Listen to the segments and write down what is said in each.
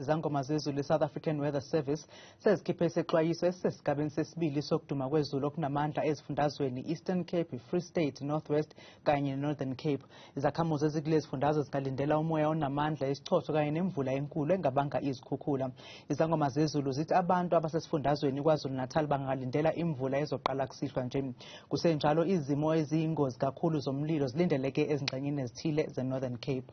Izangoma zezulu i-South African Weather Service sezikhiphe isexwayiso esisesigabeni sesibili sokuduma kwezulu okunamandla ezifundazweni Eastern Cape, Free State, North West kanye ne-Northern Cape. Izakhamuzi ezikulezi zifundazwe zingalindela umoya onamandla, isichotho kanye nemvula enkulu engabanga izikhukhula. Izangoma zezulu zithi abantu abasesifundazweni KwaZulu-Natal bangalindela imvula ezoqala kusihlwa nje. Kusenjalo izimo eziyingozi kakhulu zomlilo zilindeleke ezingxenyeni ezithile ze-Northern Cape.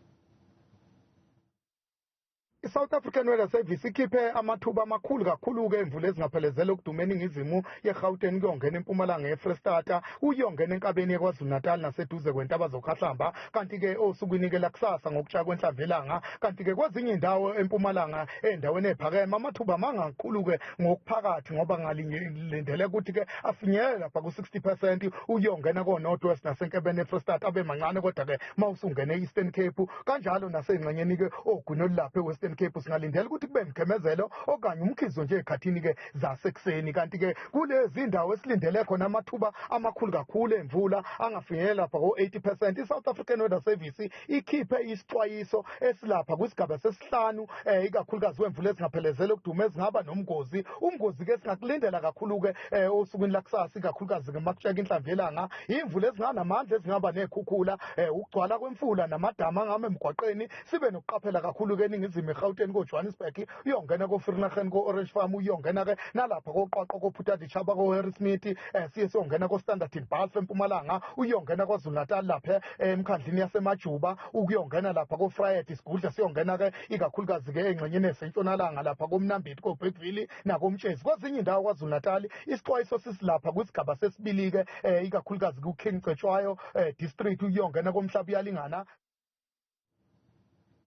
I-South African Weather Service ikhiphe amathuba amakhulu kakhulu-ke emvula ezingaphelezela ukuduma eningizimu yeGauteng kuyongena empumalanga yeFrestata, uyongena enkabeni yeKwaZulu-Natal naseduze kwentaba zoKhahlamba, kanti-ke osukwini-ke lakusasa ngokutsha kwenhlamvu yelanga, kanti-ke kwezinye indawo empumalanga endaweni ephakeme amathuba mangakhulu-ke ngokuphakathi ngoba ngalindeleke ukuthi-ke afinyelele lapha ku-60% uyongena ko-North West nasenkebeni yeFrestata abe mancane, kodwa-ke uma usungena e-Eastern Cape kanjalo nasengxenyeni-ke ogwini olulapha e-Western Cape singalindela ukuthi kube mkhemezelo okanye umkhizo nje ekhathini-ke zasekuseni. Kanti-ke kulezi ndawo esilindele khona amathuba amakhulu kakhulu emvula angafinyelela lapha ko-80%. I-South African Weather Service ikhiphe isixwayiso esilapha kwisigaba sesihlanu ikakhulukazi wemvula ezingaphelezela ukuduma ezingaba nomgozi. Umgozi-ke singakulindela kakhulu-ke osukwini lakusasa, ikakhulukazi-ke makutsheka inhlamvu yelanga, imvula ezinganamandla ezingaba nekhukhula, ukugcwala kwemfula namadama angame emgwaqeni. Sibe nokuqaphela kakhulu-ke eningizimu eGauteng ko-Johannesburg, uyongena ko-Vereeniging, ko-Orange Farm, uyongena-ke nalapha koQwaqwa, koPhuthaditjhaba, ko-Harrismith, siye siyongena ko-Standerton Bulf eMpumalanga, uyongena KwaZulu-Natal lapha emkhandlini yaseMajuba, ukuyongena lapha ko-Vryheid isigudla, siyongena-ke ikakhulukazi-ke engxenyeni esentshonalanga lapha koMnambithi, koBergville nakoMtshezi. Kwezinye indawo KwaZulu-Natal isixwayiso sisilapha kwisigaba sesibili-ke, ikakhulukazi ku-King Cetshwayo district, ukuyongena koMhlaba uyalingana.